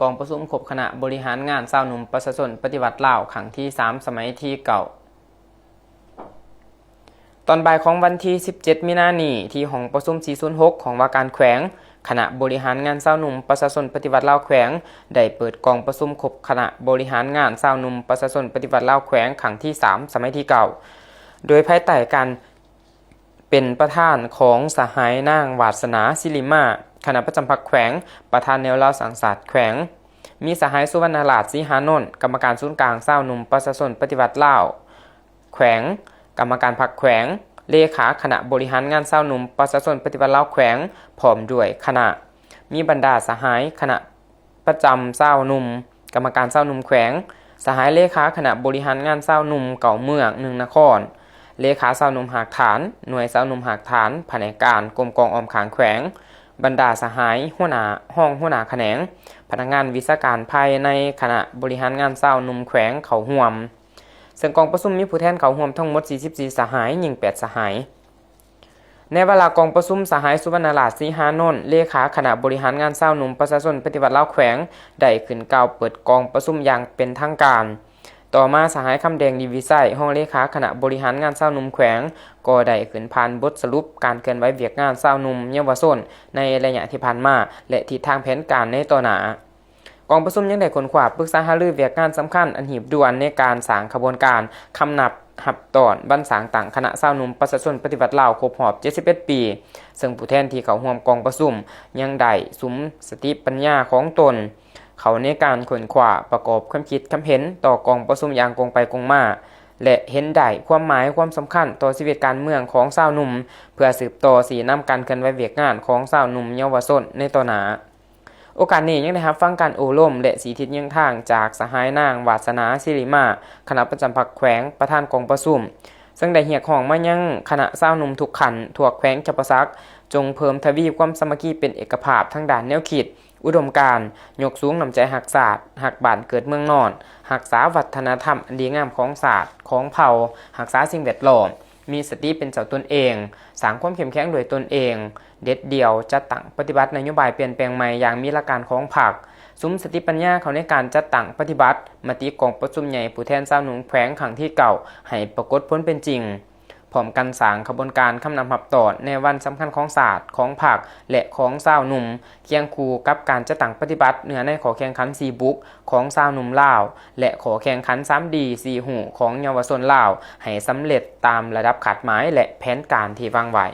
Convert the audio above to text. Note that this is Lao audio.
ກອງປະຊຸມຄົບຄະນະບໍລິຫານງານຊາວໜຸ່ມປະຊາຊົນປະຕິວັດລາວ ຄັ້ງທີສາມ ສະໄໝທີເກົ້າ. ຕອນບ່າຍຂອງວັນທີສິບເຈັດ ມີນານີ້ ທີ່ຫ້ອງປະຊຸມ ສີ່ສູນຫົກ ຂອງວ່າການແຂວງ, ຄະນະບໍລິຫານງານຊາວໜຸ່ມປະຊາຊົນປະຕິວັດລາວແຂວງ ໄດ້ເປີດກອງປະຊຸມຄົບຄະນະບໍລິຫານງານຊາວໜຸ່ມປະຊາຊົນປະຕິວັດລາວແຂວງ ຄັ້ງທີສາມ ສະໄໝທີເກົ້າ ໂດຍພາຍໃຕ້ການ ເປັນປະທານຂອງສະຫາຍນາງ ວາດສະໜາ ສິລິມາ ຄະນະປະຈຳພັກແຂວງ, ປະທານແນວລາວສ້າງຊາດແຂວງ, ມີສະຫາຍ ສຸວັນນະລາດ ສີຫານົນ ກຳມະການສູນກາງຊາວໜຸ່ມປະຊາຊົນປະຕິວັດລາວແຂວງ, ກຳມະການພັກແຂວງ, ເລຂາຄະນະບໍລິຫານງານຊາວໜຸ່ມປະຊາຊົນປະຕິວັດລາວແຂວງ ພ້ອມດ້ວຍຄະນະ, ມີບັນດາສະຫາຍຄະນະ ປະຈຳຊາວໜຸ່ມ, ກຳມະການຊາວໜຸ່ມແຂວງ, ສະຫາຍເລຂາຄະນະບໍລິຫານງານຊາວໜຸ່ມເກົ້າເມືອງ ໜຶ່ງນະຄອນ, ເລຂາຊາວໜຸ່ມຮາກຖານ, ໜ່ວຍຊາວໜຸ່ມຮາກຖານ, ພະແນກການ, ກົມກອງອ້ອມຂ້າງແຂວງ, ບັນດາສະຫາຍຫົວໜ້າ, ຮອງຫົວໜ້າຂະແໜງ, ພະນັກງານວິຊາການພາຍໃນຄະນະບໍລິຫານງານຊາວໜຸ່ມແຂວງເຂົ້າຮ່ວມ. ເຊິ່ງກອງປະຊຸມມີຜູ້ແທນເຂົ້າຮ່ວມທັງໝົດ ສີ່ສິບສີ່ ສະຫາຍ, ຍິງ ແປດ ສະຫາຍ. ໃນວາລະກອງປະຊຸມ, ສະຫາຍ ສຸວັນນະລາດ ສີຫານົນ ເລຂາຄະນະບໍລິຫານງານຊາວໜຸ່ມປະຊາຊົນປະຕິວັດລາວແຂວງ ໄດ້ຂຶ້ນກ່າວເປີດກອງປະຊຸມຢ່າງເປັນທາງການ. ຕໍ່ມາ, ສະຫາຍ ຄຳແດງ ລີວິໄຊ ຮອງເລຂາຄະນະບໍລິຫານງານຊາວໜຸ່ມແຂວງ ກໍໄດ້ຂຶ້ນຜ່ານບົດສະຫຼຸບການເຄື່ອນໄຫວວຽກງານຊາວໜຸ່ມເຍົາວະຊົນໃນໄລຍະທີ່ຜ່ານມາ ແລະ ທິດທາງແຜນການໃນຕໍ່ໜ້າ. ກອງປະຊຸມຍັງໄດ້ຄົ້ນຄວ້າປຶກສາຫາລືວຽກງານສຳຄັນອັນຮີບດ່ວນໃນການສ້າງຂະບວນການຄຳນັບຮັບຕ້ອນວັນສ້າງຕັ້ງຄະນະຊາວໜຸ່ມປະຊາຊົນປະຕິວັດລາວຄົບຮອບເຈັດສິບເອັດປີ, ເຊິ່ງຜູ້ແທນທີ່ເຂົ້າຮ່ວມກອງປະຊຸມຍັງໄດ້ສຸມສະຕິປັນຍາຂອງຕົນເຂົ້າໃນການຄົ້ນຄວ້າປະກອບຄວາມຄິດຄຳເຫັນຕໍ່ກອງປະຊຸມຢ່າງກົງໄປກົງມາ ແລະ ເຫັນໄດ້ຄວາມໝາຍຄວາມສຳຄັນຕໍ່ຊີວິດການເມືອງຂອງຊາວໜຸ່ມ ເພື່ອສືບຕໍ່ຊີ້ນຳການເຄື່ອນໄຫວວຽກງານຂອງຊາວໜຸ່ມເຍົາວະຊົນໃນຕໍ່ໜ້າ. ໂອກາດນີ້ຍັງໄດ້ຮັບຟັງການໂອ້ລົມ ແລະ ຊີ້ທິດແຍງທາງຈາກສະຫາຍນາງ ວາດສະໜາ ສິລິມາ ຄະນະປະຈຳພັກແຂວງ ປະທານກອງປະຊຸມ, ເຊິ່ງໄດ້ຮຽກຮ້ອງມາຍັງຄະນະຊາວໜຸ່ມທຸກຂັ້ນທົ່ວແຂວງຈຳປາສັກ ຈົ່ງເພີ່ມທະວີຄວາມສາມັກຄີເປັນເອກະພາບທາງດ້ານແນວຄິດ, ອຸດົມການ, ຍົກສູງນ້ຳໃຈຮັກຊາດ, ຮັກບ້ານເກີດເມືອງນອນ, ຮັກສາວັດທະນະທຳອັນດີງາມຂອງຊາດ, ຂອງເຜົ່າ, ຮັກສາສິ່ງແວດລ້ອມ, ມີສະຕິເປັນເຈົ້າຕົນເອງ, ສ້າງຄວາມເຂັ້ມແຂງດ້ວຍຕົນເອງ, ເດັດດ່ຽວຈັດຕັ້ງປະຕິບັດນະໂຍບາຍປ່ຽນແປງໃໝ່ຢ່າງມີຫຼັກການຂອງພັກ, ສຸມສະຕິປັນຍາເຂົ້າໃນການຈັດຕັ້ງປະຕິບັດມະຕິກອງປະຊຸມໃຫຍ່ຜູ້ແທນຊາວໜຸ່ມແຂວງຄັ້ງທີເກົ້າ ໃຫ້ປາກົດຜົນເປັນຈິງ, ພ້ອມກັນສ້າງຂະບວນການຄຳນັບຮັບຕ້ອນໃນວັນສຳຄັນຂອງຊາດ, ຂອງພັກ ແລະ ຂອງຊາວໜຸ່ມ, ຄຽງຄູ່ກັບການຈັດຕັ້ງປະຕິບັດເນື້ອໃນຂໍ້ແຂ່ງຂັນສີ່ບຸກຂອງຊາວໜຸ່ມລາວ ແລະ ຂໍ້ແຂ່ງຂັນສາມດີ ສີ່ຮູ້ຂອງເຍົາວະຊົນລາວ ໃຫ້ສຳເລັດຕາມລະດັບຄາດໝາຍ ແລະ ແຜນການທີ່ວາງໄວ້.